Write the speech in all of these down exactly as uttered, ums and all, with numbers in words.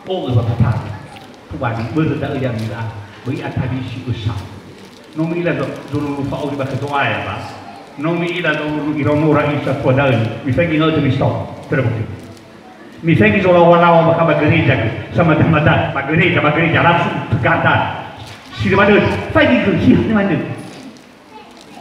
O'ö ba Patara. Tobali, börö da'ö ya'ami ra'a, böi atabisi ösa. No mi'ila zo-, zolulu fa'auri ba khö Zo'aya ba. No mi'ila zolulu iraonora isa tua da'ö, mifaigi nga'ö tömi so, teröbökö. Mifaigi zolawa-lawa ba, ba gereja gö, samada-mada, ba gereja, ba gereja, langsung tegada. Sida ba dödö, faigi gö, si hana manö.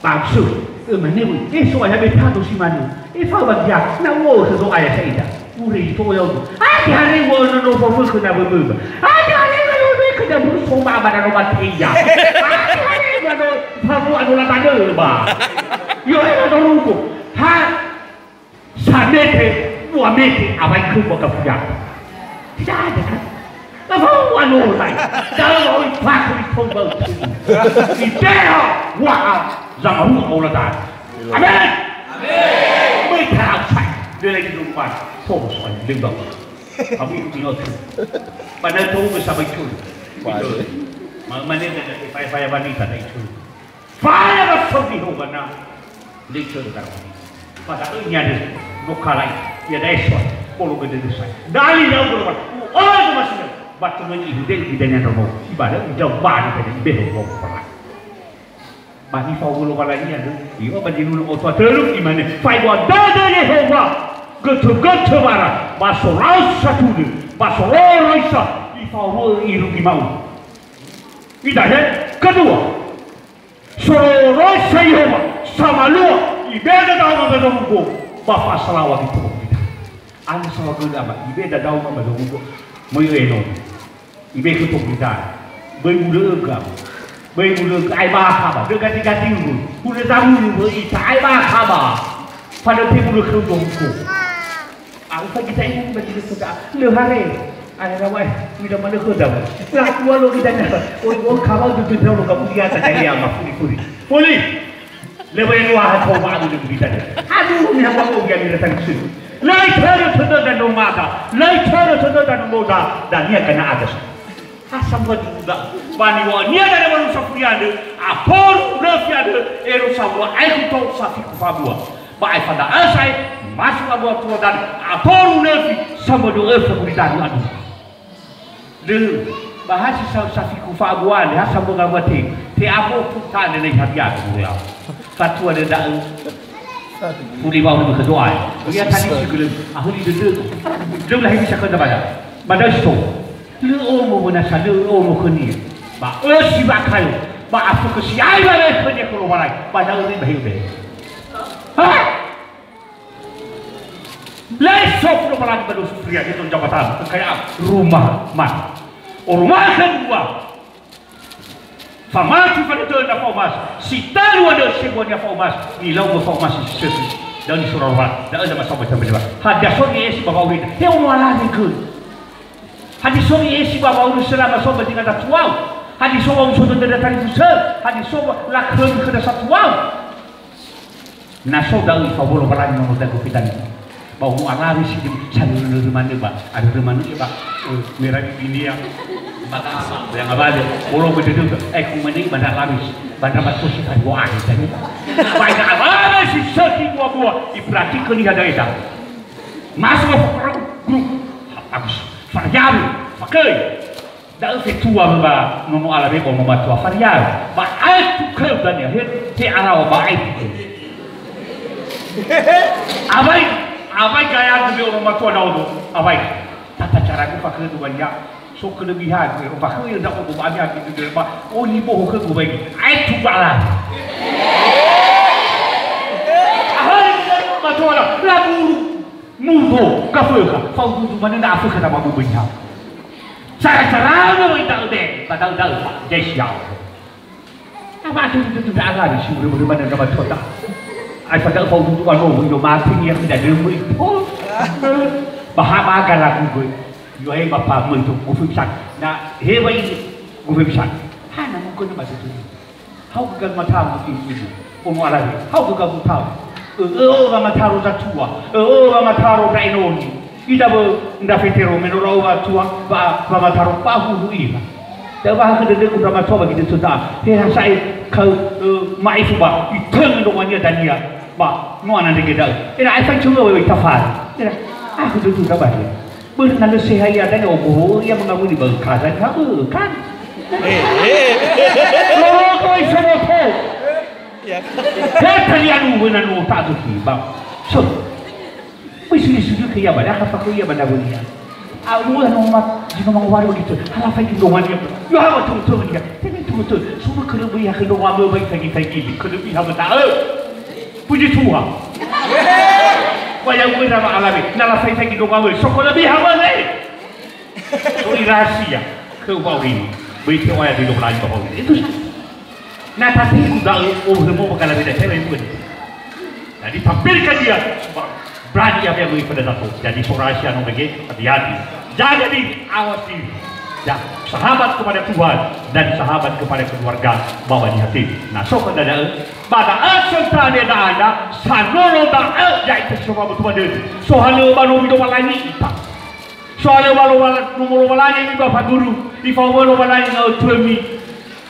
Bangsu, ömane wöi, e So'aya betado si manö. E fao bagia, na u'o'ö khö Zo'aya sa'ida. Ure zi to'oya'ö. Ate hare u'o'ö nono fofökhö na wömöma. Ate hare u'o'ö nono fofökhö na buru soma ba na no mateia. Ate hare u'o'ö nono famu ano latanö ba. Yo, e nono rugo. Ha, Samete, dua mete, awai khöu ba gafuya. Tidak ada kan? Lafahu anu lai. Dalam awai paku di tong bau tubuh. Ideha wa'a zamaru auladan. Amin. Amin. Mereka outside. Dia lagi di rumah. Fokus on. Lembang. Kami itu tinggal tu. Padahal tu bersama itu. Mana ada faya-faya wanita na itu. Faya ba so Yehowa na. Lö itörö daroma. Ba da'ö niadödö, no kala'i, iada'e soa, bolo gödödö sai. Dali ndra'ugö Lowalangi, u'ozo masino, ba töngöni ihudeu gidania ndraono, ibalö, idaumani dania, ibeho wa'ofara'ö. Ba nifahuwö Lowalangi andrö, i'o'ö ba zinunö oto a tölu, imane, faebu'a dödö Yehowa, götö-götö wara, ba sorau satulö, ba sororoi sa, ifahuwö irugi ma'uwu. Idahe, kedua, Sororoi sa Yehowa, samalua, ibe'e da'ö ba zorugo, ba fa'asalawa zi tou gita. Ana sawa gödö ama, ibe'e da'ö ba zorugo, möi öno. Ibe'e khö tou gita. Böi mulö'ögö ama. Böi mulö'ögö, ae bakha ba. Dögati-gati ulu. Hulö zamulu böi ita, ae bakha ba. Fadöte mulö khö zorugo. Au fa gita ini ba gita sudah. Lö hare. Ada rawai, mida mana kau dah. Lah, dua lo kita dah. Oh, oh, kalau tu tu lo kamu dia tak ada yang mafuri-furi. Furi. Lewat luar kau ba adu kita dah. Aduh, ni apa kau yang datang sini. Lai cara sudah dan domada. Lai cara sudah dan domada. Dan dia kena ada. Asam buat juga. Bani wa'ania dari manusia furiande. Aporu röfi ade. Eru sabua aiku tau safiku fabua. Ba aefa da'ö sa'ae, masu'ö abu atua danö, atoru nöfi, samödö'ö faguri danö andrö. Lö, ba ha si sa-, safiku fa'abua le, ha sambua ngawua te, te abo pu tane le hadia tu ya. Fatua le da'ö. Fuli wa'u khö Zo'aya. Ya tadi si gülö, ahuli dödö. Lö lahiri sakö da baya. Ba da'ö so. Lö omo wöna sa lö omo khönia. Ba ösi wakayo. Ba afökhö si'ai ba le khönia khö Lowalangi. Ba da'ö le ba heu le. Ha? Lai sofu Lowalangi ba dosu pria itu jabatan kekayaan rumah mana. Oroma kedua. Famati pada dödö fa'omasi. Si talu ada sebuahnya fa'omasi. Nilau fa'omasi si sökhi. Dan di surah Lowalangi. Dan ada masalah macam mana. Hadia so ni esi ba wa'aurida. He ono alani göi. Hadia so ni esi ba wa'auri selama so ba tinggal tuau. Hadia so wa'auri so dödö tari fusel. Hadia so lakhömi khöda satuau. Na so da'ö ifawulo barani nono dagu fitani. Ba umu alawi si dem sanurunuru manö ba, arurö manö ba, eh, merah binia. Ba, ba, yang abade, bolo bededeu, eh, kumene ba nda alawi, ba nda matosi kan bo ahi tadi. Ba ina alawi si seti bua-bua, iperhatikan lihat da'e da. Masuk ke grup, habis, variabel, pakai. Da'ö fetua ba nono alawe ba ono matua fariau. Ba aetu khöu dania, he, he alawa ba aetu khöu. Awai, awai gayagu be ono matua ndra'odo, awai. Tata caragu fakhögu ba nia, so kelebihangu, ero fakhö ya ndra'odo ba nia gitu, ba, oh, ni boho khögu ba ini. Aetu ba ala. Ahali matua la, laburu. Mudo, gafökha, fa'ududu manö na afökha na mabubu niha. Sara-sarana wai da'ö de, ba da'ö-da'ö, Pak, jai siao. Ama tu tu tu da ala ni si mure-mure manö na matua ta. Ai fa da'ö fa'ududu ano, ino mate ni aku da demu ipo. Ba ha ba galagu göi. Yo ai ba pa möi to, gofu bisan. Na he wai gofu bisan. Hana mungkin ba tu tu. Haogö gagu mataro ibu-ibu, ono alawe, haogö gagu mataro. Ö, ö, ö, wamataro zatua, ö, ö, wamataro ndra enoni. Ida wö ndra fetero me no ra'o watua, wa, wamataro ba huhu ira. Da'ö wa hakhö dödögu ndra matua ba gide söda. He ha sa'ae kaö, ö, ma'ifu ba, itöngö ndrongonia dania, ba, no anandrege da'ö. Era ae faitö wö wö itafari. Era, akhö dödö ndra bahe. Börö na lö seha ia dania ogoho'ö ia mangawuli ba ökaza niha bö'ö kan. Eh, eh. Lologo isomoto. Ya. He talianu wena nu ta'atuki ba. So. Böi suri-suri ke ia ba, dah apa ke ia ba dah böi ia. Alu lah no mat, di no mangawali gitu. Hala faigi ndrongo ia. Ya, ha, betul, betul, ya. Tapi betul, betul. Semua kena beri hak ndrongo apa baik faigi-faigi. Kena beri hak betul. Puji Tuhan. Wa ya wena ma alami. Na la faigi-faigi ndrongo apa. So kena beri hak betul. So rahasia. Ke uba ini. Beri tewa ya di Lombok lain bahwa. Itu saja. Na tatigu da'ö, oh, hemo bakala beda cewek pun. Jadi, tampilkan dia, berani apa yang pada satu. Jadi, so rahasia no mege, hati-hati. Jaga diri, awas diri. Ya, sahabat kepada Tuhan dan sahabat kepada keluarga bawa di hati. Nah, so pada da'ö, ba da'ö sentane da'anda, sanolo da'ö, yaitu semua betul pada. So halö ba no mido malangi ita. So halö ba lo bala, no molo malangi iba fa guru, ifa lo malangi na ötuemi.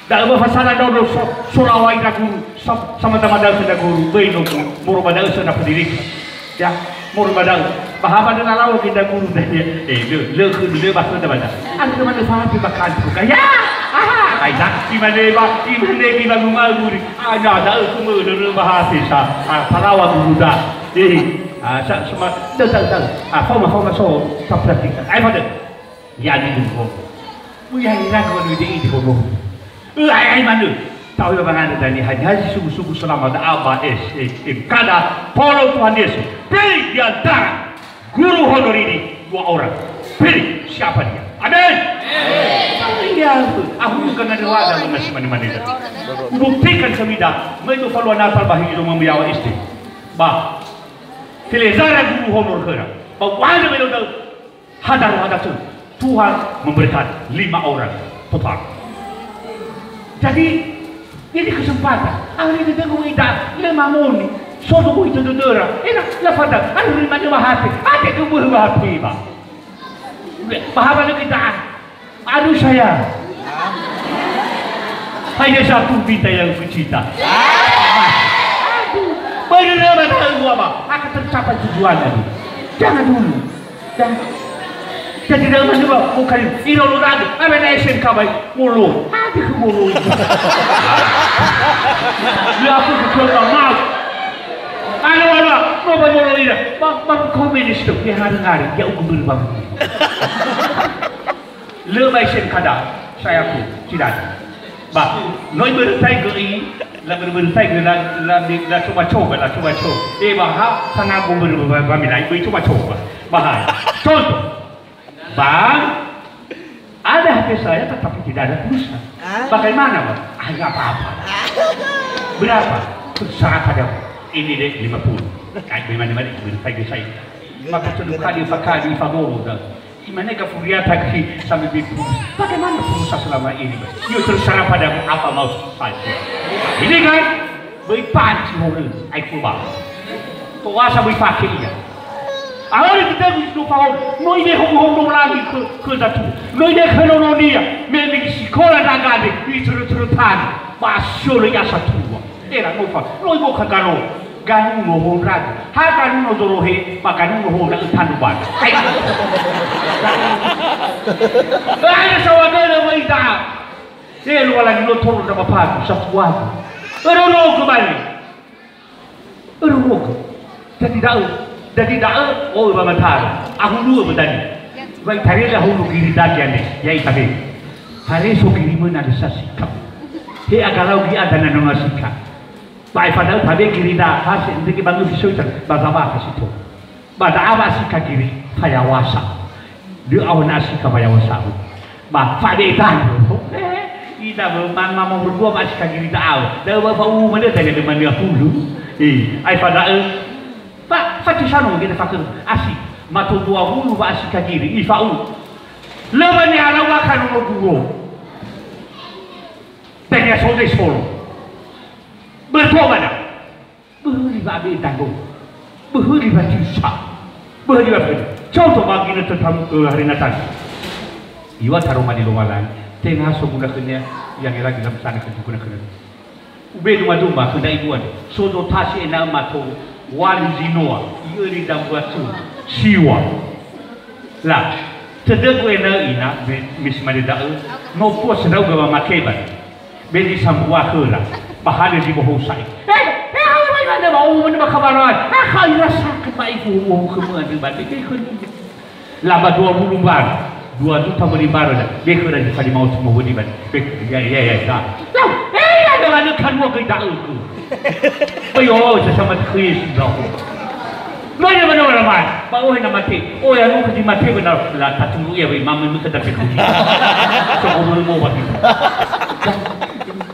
Da'ö ba fasana ndraono so-, sorawai ndra guru, sa-, samada-mada khö ndra guru, böi no guru, moroi ba da'ö sö na pendidikan. Ya, moroi ba da'ö. Ba ha ba da'ö na lau ge ndra guru da'ö, eh, lö, lö khö, lö ba khö ndra ba da'ö. Andrö manö fahati ba kantu ka, ya, aha, ai da, imane ba, imane gi ba gumaguri. Ah, na da'ö kumö, lö, lö ba hati sa, ah, falawa guru da. Eh, ah, sa, sema, da'ö, da'ö, da'ö. Ah, faoma, faoma so, sa praktik. Ai fadö. Ya'ami dungo. Uya ira dua dua de hono. Ai, ai manö. Tahu ya bangana dani haji, haji sugu-sugu selama da aba S M K da polo Tuhan Yesus. Pilih di antara guru honor ini dua orang. Pilih siapa dia. Amin. Iya, aku bukan ada wadah masih mana-mana. Buktikan kami dah. Main tu kalau natal bahini rumah biawa S D. Bah. Felezara guru honor khöra. Ba u'andrö me no da'ö. Hadarö hadatö. Tuhan memberkati lima orang. Total. Jadi, ini kesempatan. Ahli dödögu ida, lö mamoni. Sodo boi tödödöra. Ena, la fada, ahli mane wahate. Ate ke böhö wahate ba. Bahaba lagi dah. Aduh saya. Hanya satu bintang yang kucinta. Aduh. Bener apa tahu gua, Bang? Akan tercapai tujuan tadi. Jangan dulu. Jangan. Jadi dalam juga bukan iro lo lagi. Apa na S M K baik? Mulu. Aduh, mulu. Ya aku betul mau. Alo, alo, mau ba mulu ida. Bang, bang, komenis tu. Ya hari-hari. Ya ukur bang. Lö ba S M K da, saya aku, tidak. Ba, no ibörötaigö i, la börö-börötaigö, la, la, la coba-coba, la coba-coba. Eh, ba ha, sangagu börö, ba, ba, milai, böi coba-coba. Ba ha, contoh. Bang, ada H P saya tetapi tidak ada pulsa. Ah. Bagaimana, Bang? Ah, nggak apa-apa. Berapa? Terserah padamu. Ini deh, lima puluh. Kayak bagaimana, bagaimana? Börötaigö saya. Maka satu kali, empat kali, empat puluh, dah. Imane gafuriata ki sambil bipulsa. Bagaimana pulsa selama ini, Bang? Yo, terserah padamu apa mau saja. Ini kan, böi panci horö, ai kuba. Toasa böi pake ia. Awali kita no fahom, no ine homo-homo lagi ke, ke satu. No ine ke nononia, me, me sikola dagade, di terus-terus tani. Basio le ya satu. Era no fa, no ibo ka garo. Ganuno ho ndra'o. Ha ganuno zolohe, ba ganuno ho ndra'o tanubana. Hai. Ayo sawagana wa ita. Eh, lu ala ni lo toro da bapa, satuan. Ero no kembali. Ero no. Jadi da'ö, jadi da'ö, oh, ba matara. Aku dua bertanya. Baik, tare dah hulu kiri tadi ane. Ya, ita be. Tare so kiri mana ada sasikap. He agalau di ada nana sikap. Ba aefa da'ö tabe girida, ha se ndrege bangufi soita, ba zawaka si to. Ba da'a wa'asika giri, fayawasa. Lö awö na asika fayawasa. Ba fade tanö. Eh, ida wö, ma, ma, ma, dua wa'asika giri da'awö. Da'ö ba fa'u manö tanya de manö afulu. Eh, aefa da'ö. Fa, fatisano gede fakö. Asi, mato dua wulu wa'asika giri, ifa'u. Lö ba ni'alawa ka nono guro. Tanya sode solo. Bertobat dah. Böhöli ba abe dango. Böhöli ba tisa. Böhöli ba böhöli. Contoh ba ginötö tam-, eh, hari Natal. Iwa taroma di Lowalangi. Tenga so guna khönia yang lagi dalam sana ke guna khönia. Ube duma-duma khö ndra ibuan. So do tasi ena'ö mato walu zinoa. I'öli dambua tu. Siwa. La, tödögu ena'ö ina, me, me si mane da'ö, no puas ndra'ugö wamate ba. Be zi sambua khöra, ba hale zi bohou sa'i. Eh, eh, hale ba ina ba, oh, mana ba kabar ai. Ah, kha ira sakit ba iku, oh, khömö andrö ba, be, be, khömö. La ba dua wulu mbaru, dua juta wöli mbaru da, be khöra zi fali ma'oso mowöli ba. Be, ya, ya, ya, da. La, eh, ya, da, la, ne, kanua göi da'ö, khö. Ba, yo, sesama Kristo, da. Lo ya mana orang mai. Ba ohe na mate. Oh ya nu kedi mate benar la tatunggu ya be mama mu kata peku. So ko mo mo wati.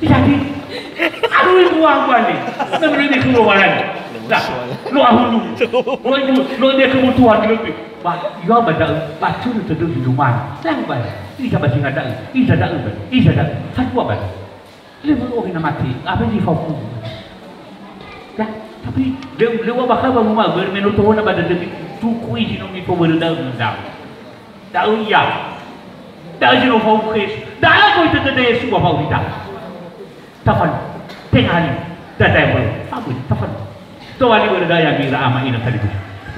Jadi. Aduh ibu aku ani. Na beri di kulo waran. Nah, lo ahulu. Lo ibu, lo dia kebutuhan lebih. Ba, ya ba da ba tu tu tu di rumah. Lang ba. Ita ba singa da. Ita da. Ita da. Satu apa? Lö wö'ö na mate, apa zi fao khögu? Ya, tapi lö, lö bakha ba muma, börö me no tohona ba dödömi, tuku izi no mifao börö da'ö, da'ö. Da'ö ia. Da'ö zi no fao Yesu. Da'ö göi tödöda Yesu ba fao ita. Tafanu. Tenga hali. Dada yang baru. Abu, tafanu. Toali börö da'ö ya mira ama ina tadi.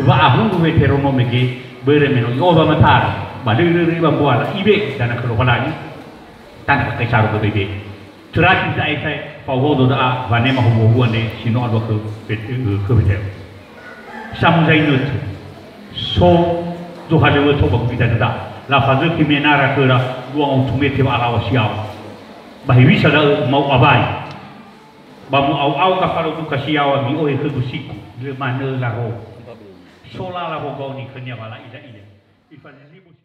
Wa ahulu Deuteronome ge, börö me no i'oba matara. Ba lö, lö, lö, ba mbuala. Ibe, dana ke Lowalangi. Tana ke Kaisaro göi bebe. Terati da'e sae, fa'ohodo da'a, wanema huwua-wua nde si no alua khö Bet-, khö Betel. Samuzainötö. So zohalöŵötö ba gulidanö da'a. Lafazökhi menara khöra dua ngautu mete wa'alaŵa si yaŵa. Ba hewisa da'ö ma'u'awai. Ba mu'au'au gafalo duka si yaŵa mi'ohe khögu siku. Lö manö laro. So lala wogaoni khönia wala'i da'ia. Ifazizibu